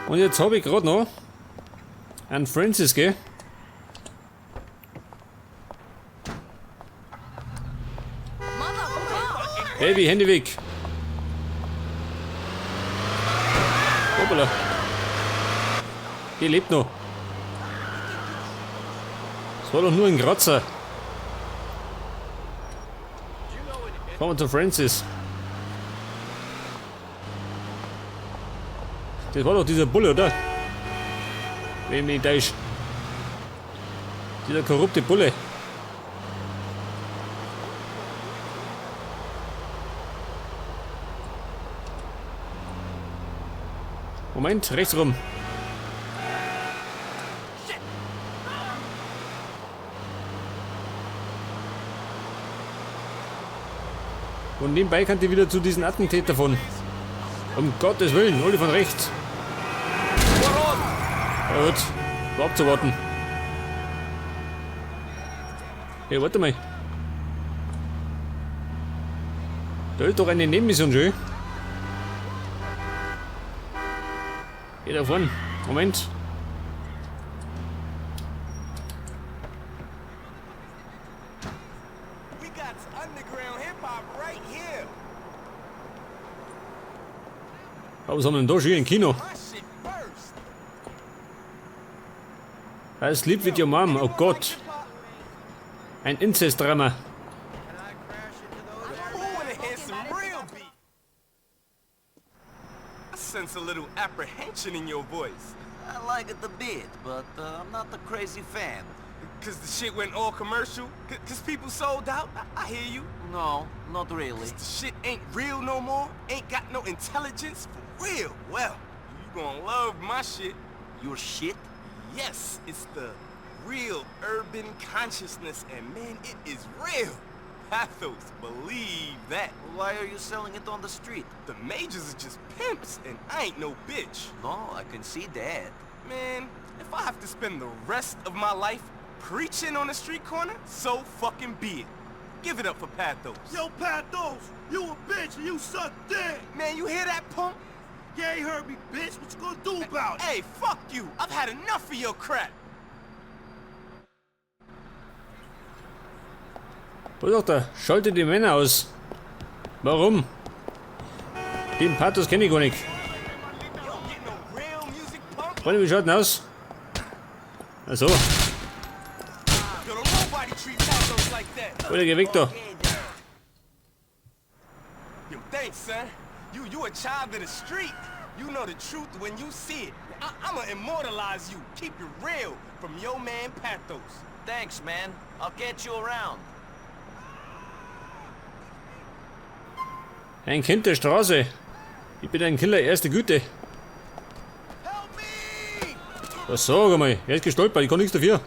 Und jetzt habe ich gerade noch einen Francis, gell? Baby, Hände weg. Hoppala. Die lebt noch. Das war doch nur ein Kratzer. Kommen wir zu Francis. Das war doch dieser Bulle, oder? Wenn mich nicht täusche. Dieser korrupte Bulle. Moment, rechts rum. Und nebenbei kann die wieder zu diesen Attentäter von. Um Gottes Willen, hol die von rechts. Ja, gut, war abzuwarten. Hey, warte mal. Da ist doch eine Nebenmission schön. Hier da vorne. Moment. We got underground hip hop right here. Aber was haben wir denn da schon? Ein Kino. My shit first. I sleep with your mom. Oh Gott. Ein Inzest-Drama. Who wanna hear some real beat? I sense a little apprehension in your voice. I like it a bit, but I'm not a crazy fan. Cause the shit went all commercial? Cause people sold out? I hear you. No, not really. The shit ain't real no more? Ain't got no intelligence? For real? Well, you gonna love my shit. Your shit? Yes, it's the real urban consciousness, and man, it is real. Pathos, believe that. Why are you selling it on the street? The majors are just pimps, and I ain't no bitch. No, I can see that. Man, if I have to spend the rest of my life preaching on the street corner, so fucking be it. Give it up for Pathos. Yo, Pathos, you a bitch and you suck dick. Man, you hear that, punk? Yeah, you heard me, bitch. What you gonna do about it? Hey, fuck you. I've had enough of your crap. Was sagt er? Schalte die Männer aus. Warum? Den Pathos kenne ich gar nicht. You don't get no real music, punk. Freunde, wie schaut denn aus? Ach so, Yo, don't nobody treat Pathos like that. Alter, geh weg da. Yo, thanks, son. You a child of the street. You know the truth when you see it. I'ma immortalize you. Keep it real from your man Pathos. Thanks, man. I'll catch you around. Ein Kind der Straße. Ich bin ein Killer erster Güte. Help me! Was sag einmal, er ist gestolpert, ich kann nichts dafür.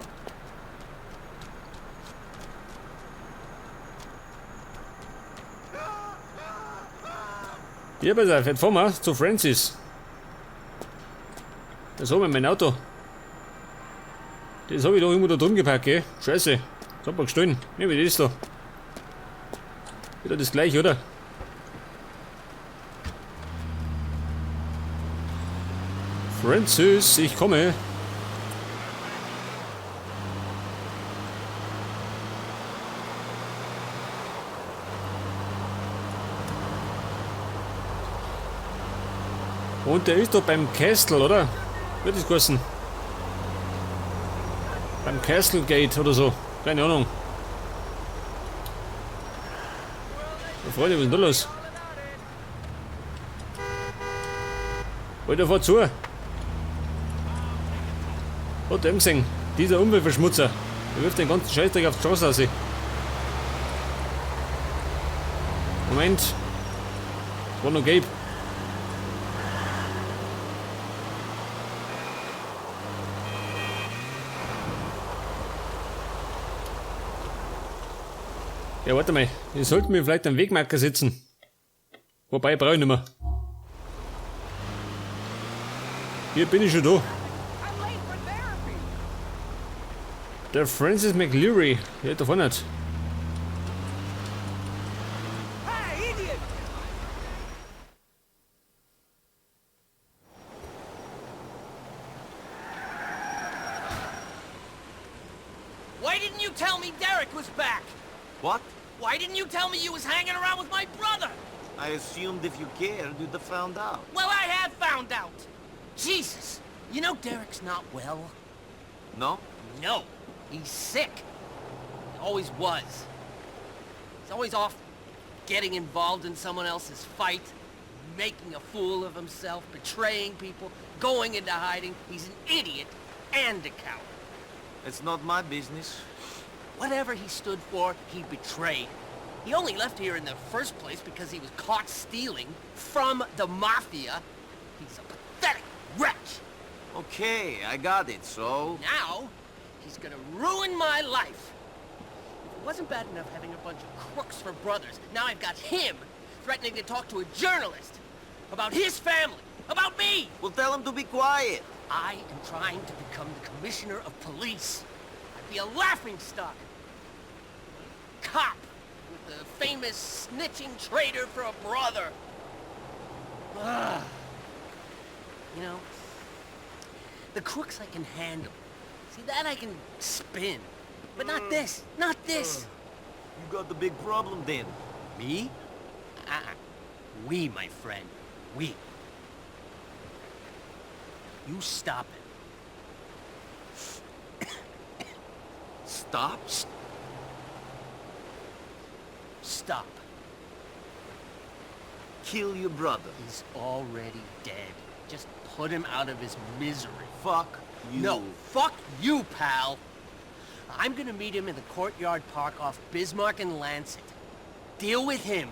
Ja, pass auf, jetzt fahren wir zu Francis. Das habe ich mein Auto. Das habe ich doch irgendwo da drüben geparkt, gell? Scheiße. Das hat man gestohlen. Ne, wie das da? Wieder das gleiche, oder? Francis, ich komme. Und der ist doch beim Castle, oder? Wird das geheißen? Beim Castle Gate oder so. Keine Ahnung. Ja, Freunde, was ist denn da los? Alter, fahr zu! Hat er gesehen? Dieser Umweltverschmutzer. Der wirft den ganzen Scheißdreck auf die Straße raus. Moment. Das war noch gelb. Ja, warte mal. Ich sollte mir vielleicht einen Wegmarker setzen. Wobei, brauche ich nicht mehr. Hier bin ich schon da. Der Francis McLeary, der da vorne nicht. Hey, idiot! tell me Derek was back? What? Why didn't you tell me you was hanging around with my brother? I assumed if you cared, you'd have found out. Well, I have found out. Jesus, you know Derek's not well. No? No, he's sick. He always was. He's always off getting involved in someone else's fight, making a fool of himself, betraying people, going into hiding. He's an idiot and a coward. It's not my business. Whatever he stood for, he betrayed. He only left here in the first place because he was caught stealing from the mafia. He's a pathetic wretch. Okay, I got it, so... Now, he's gonna ruin my life. If it wasn't bad enough having a bunch of crooks for brothers, now I've got him threatening to talk to a journalist about his family, about me. Well, tell him to be quiet. I am trying to become the commissioner of police. I'd be a laughingstock. Cop with the famous snitching traitor for a brother. Ugh. You know, the crooks I can handle. See, that I can spin. But not this. Not this. You got the big problem then. Me? Uh-uh. We, my friend. We. You stop it. Stop? Stop. Kill your brother. He's already dead. Just put him out of his misery. Fuck you. No, fuck you, pal. I'm gonna meet him in the courtyard park off Bismarck and Lancet. Deal with him.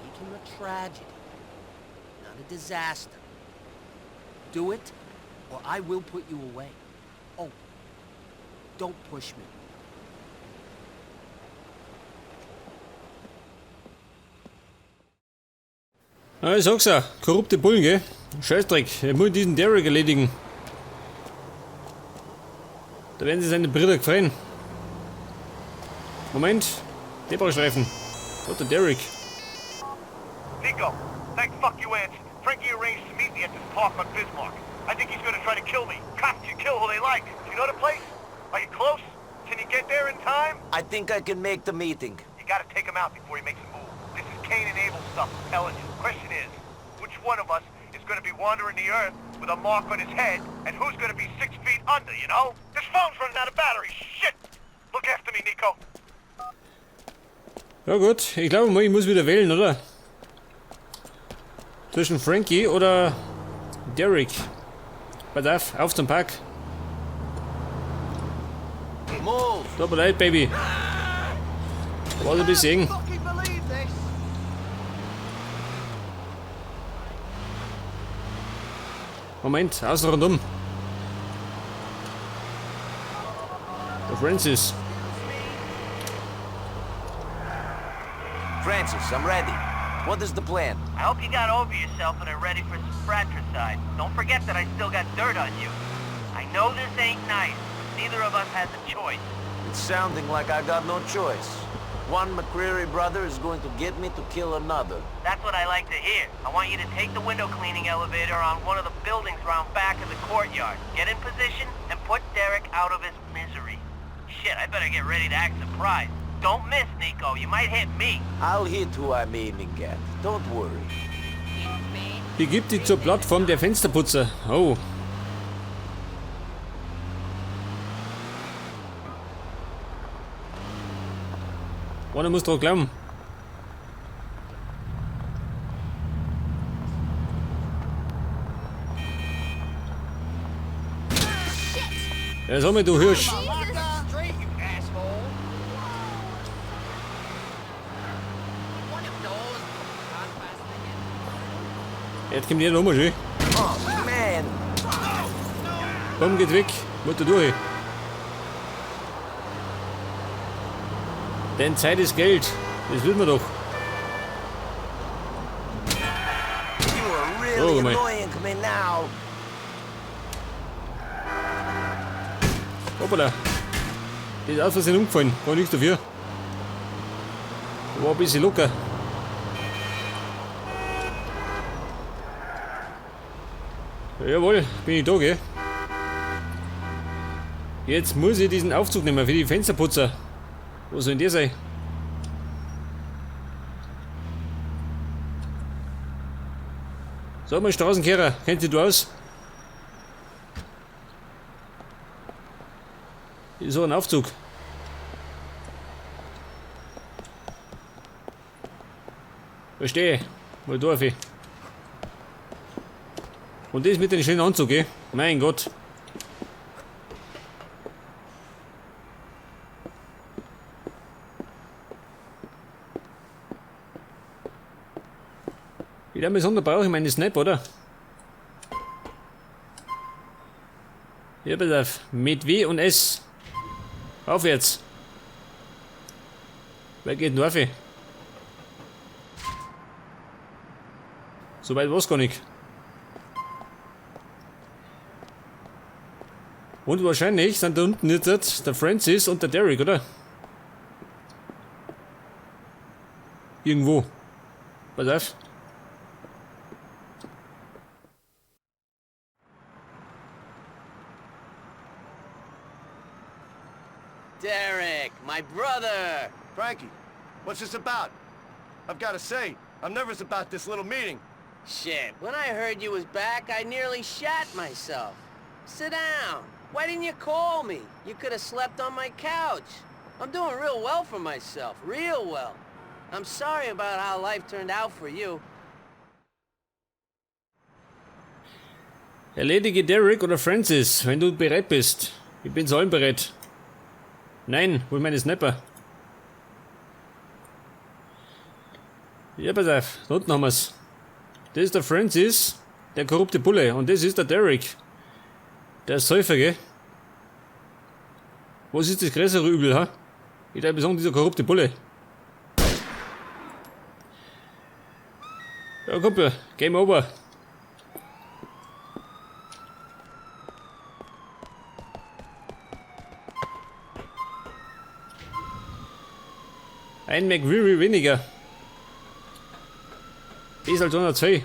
Make him a tragedy, not a disaster. Do it, or I will put you away. Oh, don't push me. Na, ich sag's ja, korrupte Bullen, gell? Scheißdreck, er muss diesen Derek erledigen. Da werden sich seine Brüder gefreien. Moment, Zebrastreifen. What the Derek? Niko, thank fuck you answered. Frankie arranged to meet me at this park on Bismarck. I think he's gonna try to kill me. Cops can kill who they like. Do you know the place? Are you close? Can you get there in time? I think I can make the meeting. You gotta take him out before he makes a move. This is Cain and Abel stuff, I'm telling you. Question is, which one of us is gonna be wandering the earth with a mark on his head, and who's gonna be 6 feet under, you know? This phone's running out of battery. Shit! Look after me, Niko. Ja gut, ich glaube, ich muss wieder wählen, oder? Zwischen Frankie oder Derek. Pass auf, auf zum Park. Move! Tut mir leid, Baby. War so ein bisschen eng. Fucking believe this! Moment, außen rundum. Der Francis. Francis, I'm ready. What is the plan? I hope you got over yourself and are ready for some fratricide. Don't forget that I still got dirt on you. I know this ain't nice, but neither of us has a choice. It's sounding like I got no choice. One McCreary brother is going to get me to kill another. That's what I like to hear. I want you to take the window cleaning elevator on one of the buildings round back of the courtyard. Get in position and put Derek out of his misery. Shit, I better get ready to act surprised. Don't miss, Niko. You might hit me. I'll hit who I'm aiming at. Don't worry. Begib dich zur Plattform der Fensterputzer. Oh. Einer muss drauf glauben. Ja, sag mal, du Hirsch. Straight, you asshole. One of those. Jetzt kommt jeder nochmal schön. Oh, man! Komm, geht weg. Mutter durch. Denn Zeit ist Geld. Das wissen wir doch. You are really Oh, my. annoying me now. Hoppala. Die ist aus Versehen umgefallen. War nichts dafür. War ein bisschen locker. Jawohl, bin ich da, gell? Jetzt muss ich diesen Aufzug nehmen für die Fensterputzer. Wo soll denn der sein? Sag mal, Straßenkehrer, kennt ihr du aus? So ein Aufzug. Verstehe. Wo darf ich? Und das mit dem schönen Anzug, eh? Mein Gott. Ich glaube, besonders brauche ich meine Snap, oder? Ja, pass auf. Mit W und S. Auf jetzt. Wer geht denn auf? So weit war's gar nicht. Und wahrscheinlich sind da unten jetzt der Francis und der Derek, oder? Irgendwo. Pass auf. Derek, my brother! Frankie, what's this about? I've got to say, I'm nervous about this little meeting. Shit, when I heard you was back, I nearly shat myself. Sit down. Why didn't you call me? You could have slept on my couch. I'm doing real well for myself, real well. I'm sorry about how life turned out for you. Erledige Derek oder Francis, wenn du bereit bist. Ich bin zu allem bereit. Nein, hol meine Snapper. Ja, pass auf, da unten haben wir's. Das ist der Francis, der korrupte Bulle, und das ist der Derek. Der Säufer, gell? Was ist das größere Übel, ha? Ich darf sagen, dieser korrupte Bulle. Ja, Kumpel, Game over. Ein McReary weniger. Ist halt 102.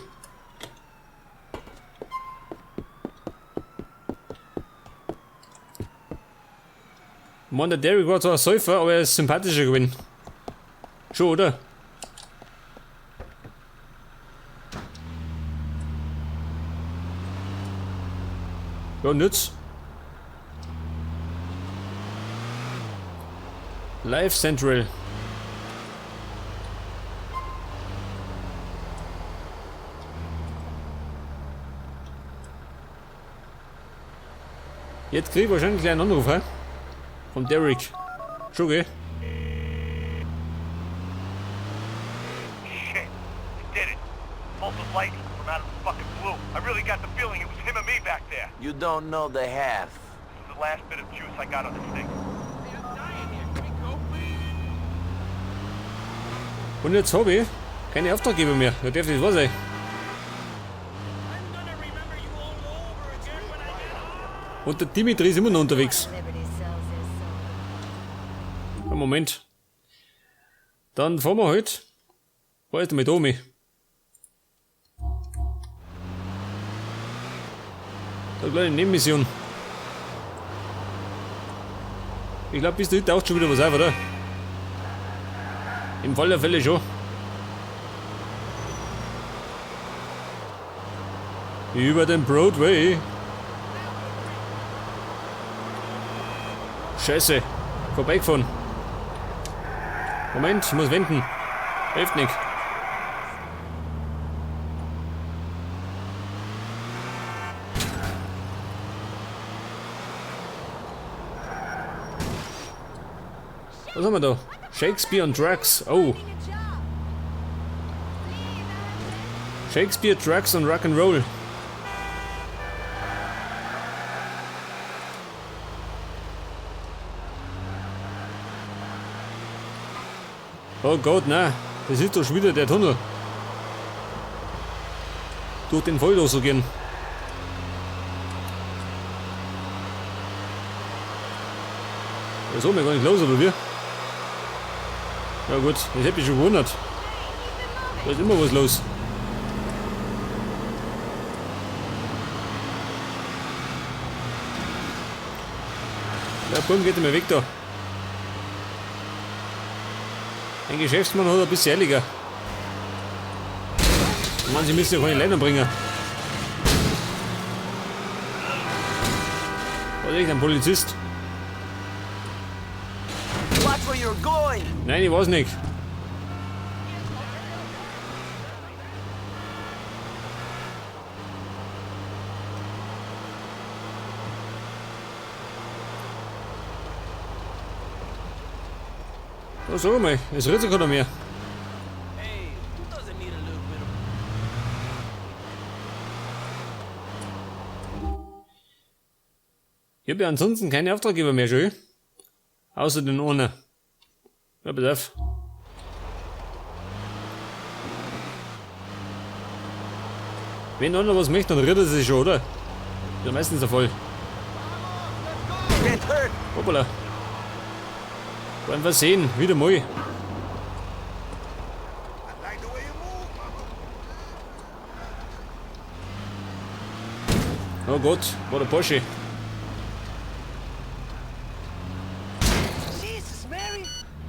Mann, der Derek war zwar ein Säufer, aber er ist sympathischer gewesen. Schon, oder? Ja, nütz. Live Central. Jetzt krieg ich wahrscheinlich gleich einen Anruf, hä? Von Derek. Schon, gell? Shit, he did it. Bolt of lightning from out of the fucking blue. I really got the feeling it was him and me back there. You don't know the half. This is the last bit of juice I got on this thing. Und jetzt hab ich keine Auftraggeber mehr. Da darf das wahr sein. Und der Dimitri ist immer noch unterwegs. Moment. Dann fahren wir halt. Weiter mit Omi. Eine kleine Nebenmission. Ich glaube, bis dahin taucht schon wieder was auf, oder? Im Fall der Fälle schon. Über den Broadway. Scheiße. Vorbeigefahren. Moment, ich muss wenden. Hilft nicht. Was haben wir da? Shakespeare and Drugs. Oh. Shakespeare, Drugs und Rock'n'Roll. Oh Gott, nein. Das ist doch schon wieder der Tunnel. Durch den Volldos so gehen. Da ist oben gar nicht los, oder wie? Ja gut, das hätte mich schon gewundert. Da ist immer was los. Der Buben geht immer weg da. Ein Geschäftsmann hat ein bisschen ehrlicher. Manche müssen ja keine Leute bringen. War echt ein Polizist? Watch where you're going! Nein, ich weiß nicht. Oh, sag mal, es rührt sich keiner mehr. Hey, who doesn't need a little bit of Ich habe ja ansonsten keine Auftraggeber mehr, schön. Außer den ohne. Ja, pass auf. Wenn einer was möchte, dann rührt er sich schon, oder? Ist ja meistens der Fall. Get hurt! Hoppala. War ein Versehen, wieder mal. I like the way you move, mama. Oh Gott, war der Porsche. Jesus, Mary!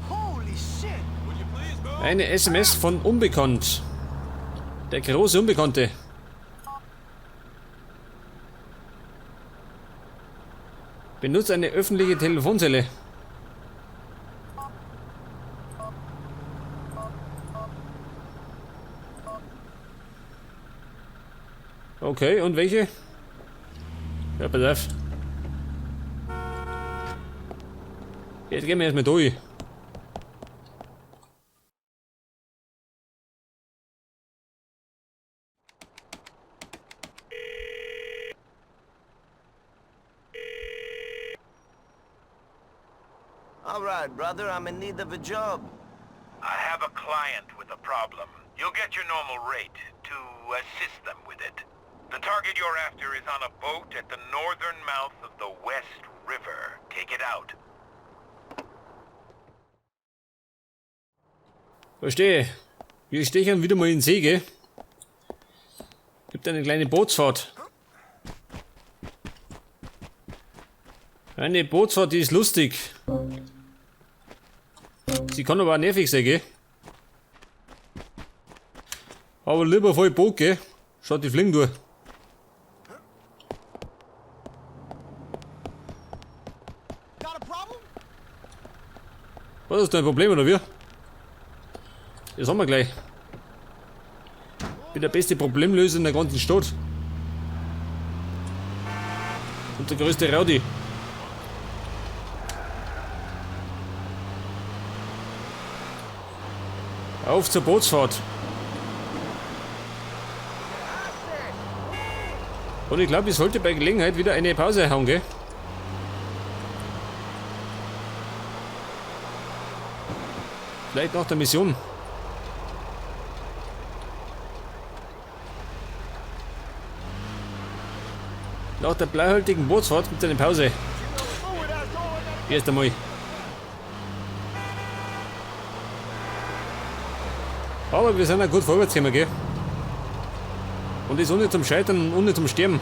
Holy shit! Would you please move? Eine SMS von Unbekannt. Der große Unbekannte. Benutzt eine öffentliche Telefonzelle. Okay, und welche? Ja, pass auf. Jetzt gehen wir erstmal durch. All right, brother, I'm in need of a job. I have a client with a problem. You'll get your normal rate to assist them with it. The target you're after is on a boat at the northern mouth of the West River. Take it out. Verstehe. Wir stechen wieder mal in den See, gell? Gibt eine kleine Bootsfahrt. Eine Bootsfahrt, die ist lustig. Sie kann aber auch nervig sein, gell? Aber lieber voll Boot, gell? Schaut die fliegen durch. Got a problem? Was ist dein Problem, oder wie? Das haben wir gleich. Bin der beste Problemlöser in der ganzen Stadt. Und der größte Rowdy. Auf zur Bootsfahrt. Und ich glaube, ich sollte bei Gelegenheit wieder eine Pause haben, gell? Vielleicht nach der Mission. Nach der bleihaltigen Bootsfahrt gibt es eine Pause. Erst einmal. Aber wir sind auch gut vorwärts gekommen, gell? Und ist ohne zum Scheitern und ohne zum Sterben.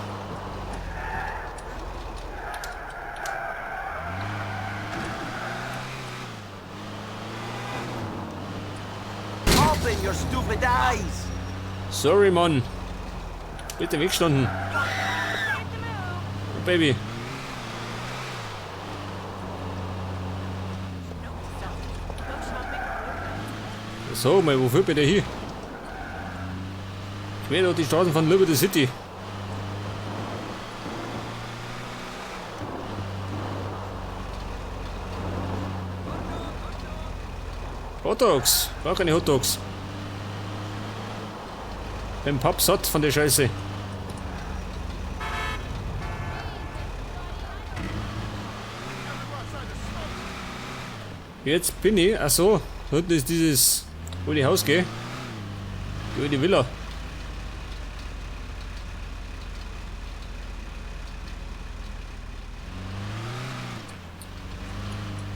Open your stupid eyes! Sorry, Mann. Bitte weggestanden. Oh, Baby. So, mal, wo führt mich der hin? Quer durch die Straßen von Liberty City. Hot Dogs. Brauch keine Hot Dogs. Bin pappsatt von der Scheiße. Jetzt bin ich, ach so, da hinten ist dieses alte Haus, gell? Die alte Villa.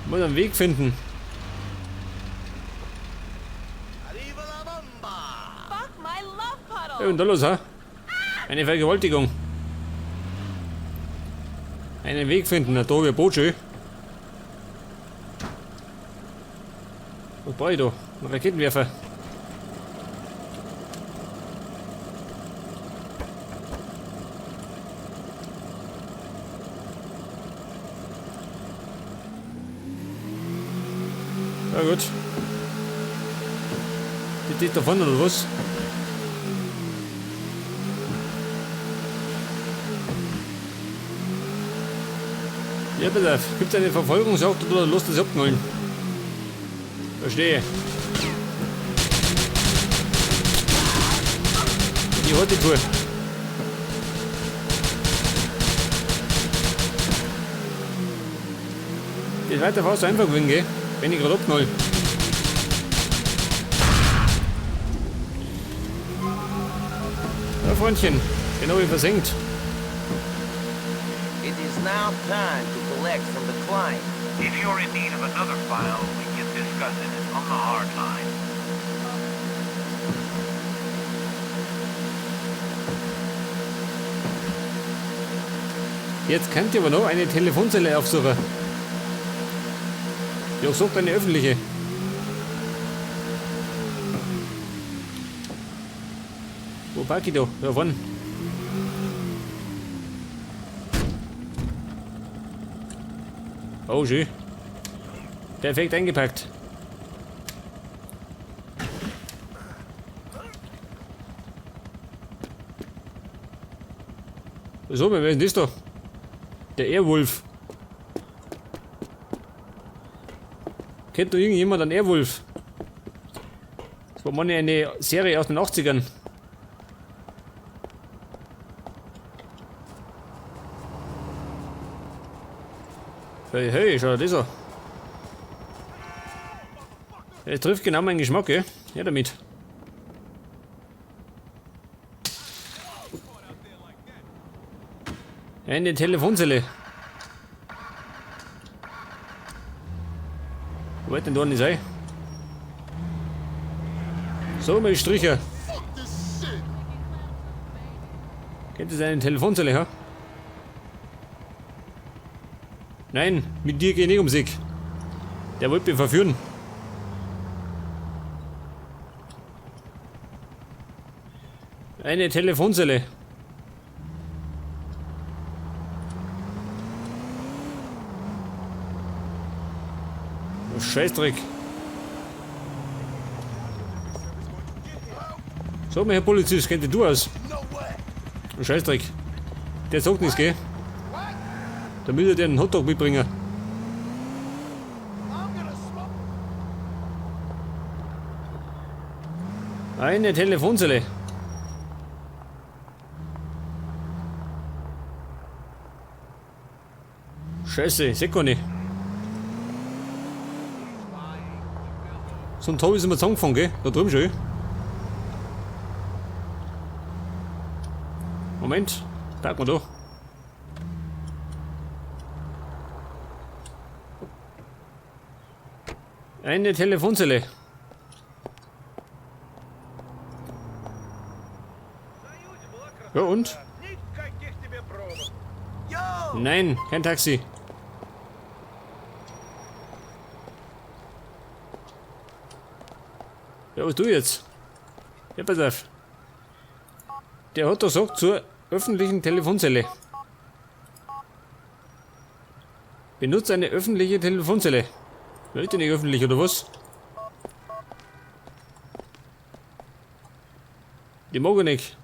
Muss einen Weg finden. Arriba la bomba! Fuck my love puddle. Ja, und da los, ha? Eine Vergewaltigung. Einen Weg finden, na da, wir Boot schön. Was brauche ich da? Ein Raketenwerfer. Ja gut. Die da vorne oder was? Ja, pass auf. Gibt's eine Verfolgungsjagd oder lass das abknallen? Verstehe. Die hat die Tour. Das weiter fast einfach gewesen, gell? Wenn ich gerade abknall. Ja, Freundchen, den hab ich versenkt. It is now time to collect from the client. If you're in need of another file, we can discuss it on the hard line. Jetzt könnt ihr aber noch eine Telefonzelle aufsuchen. Ja, sucht eine öffentliche. Wo park ich da? Da vorne. Oh, schön. Perfekt eingepackt. So, wer ist denn das da? Der Airwolf. Kennt doch irgendjemand einen Airwolf? Das war mal eine Serie aus den 80ern. Hey, hey, schau dir das an. Das trifft genau meinen Geschmack, gell? Ja, damit. Eine Telefonzelle. Wo wird denn da nicht sein? So, mein Stricher. Kennt ihr eine Telefonzelle, ha? Nein, mit dir geh ich nicht um sich. Der wollte mich verführen. Eine Telefonzelle. Oh, Scheißdreck. So, mein Herr Polizist, kennt ihr du aus? Oh, Scheißdreck. Der sagt nichts, gell? Da müsst ihr dir einen Hotdog mitbringen. Eine Telefonzelle. Scheiße, ich seh gar nicht. So ein Tor ist immer zusammengefahren, gell? Da drüben schon. Moment, packen wir da. Eine Telefonzelle. Ja und? Nein, kein Taxi. Ja, was du jetzt? Ja, pass auf. Der hat doch gesagt zur öffentlichen Telefonzelle. Benutze eine öffentliche Telefonzelle. Ist die nicht öffentlich oder was? Die mag ich nicht.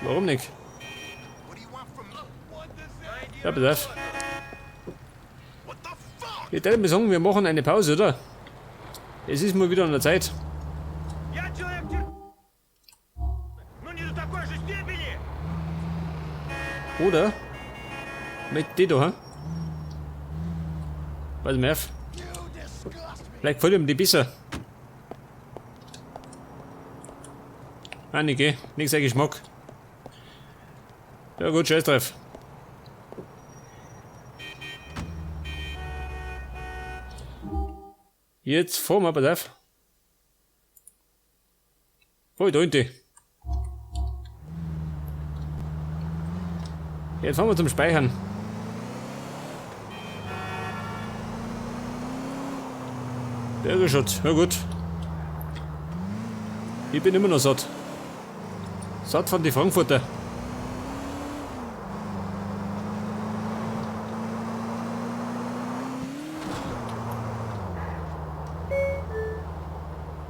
Warum nicht? Ja, pass auf. Ich würde mir sagen, wir machen eine Pause, oder? Es ist mal wieder an der Zeit. Oder? Mit die da, hä? Pass mal auf. Vielleicht gefällt ihm die besser. Ah, nicht, gell? Nix sein Geschmack. Ja gut, scheiß drauf. Jetzt fahren wir, pass auf. Oh, da hinten. Jetzt fahren wir zum Speichern. Bürgerschutz, ja gut. Ich bin immer noch satt. Satt von die Frankfurter.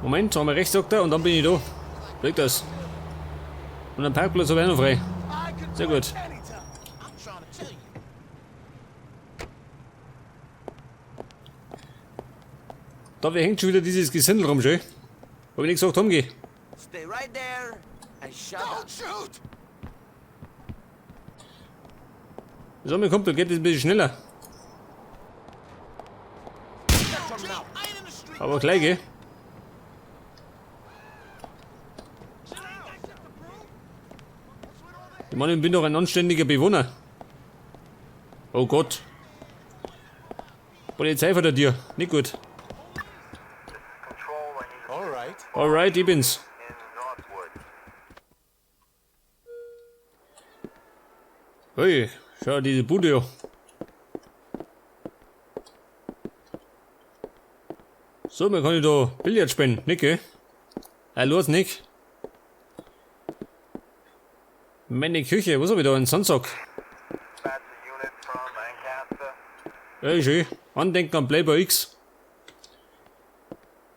Moment, einmal rechts sagt er und dann bin ich da. Blick das. Und einen Parkplatz habe ich auch noch frei. Sehr gut. Da hängt schon wieder dieses Gesindel rum, schön. Hab ich nicht gesagt, umgeh. Stay right there and shut up. Shoot! So, mein Kumpel, geht das ein bisschen schneller. Aber gleich, gell? Ich meine, ich bin doch ein anständiger Bewohner. Oh Gott. Polizei vor der Tür. Nicht gut. Alright. Alright, ich bin's. Hey, schau diese Bude an. So, man kann ich da Billard spielen, nicht, gell? Ah, los, nicht. Meine Küche, was hab ich da? Ein Sandsack. Ja, schön. Andenken an Playboy X.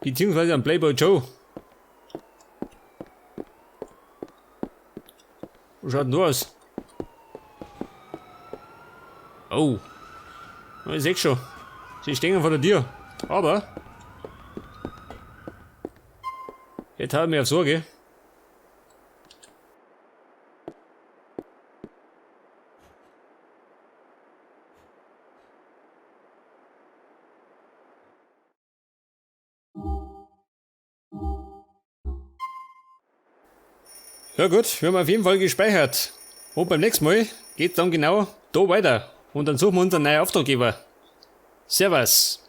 Beziehungsweise an Playboy Joe. Wo schaut denn da aus? Oh. Ich seh schon. Sie stehen vor der Tür. Aber. Jetzt habe ich mich auf Sorge. Ja gut, wir haben auf jeden Fall gespeichert. Und beim nächsten Mal geht's dann genau da weiter. Und dann suchen wir uns einen neuen Auftraggeber. Servus.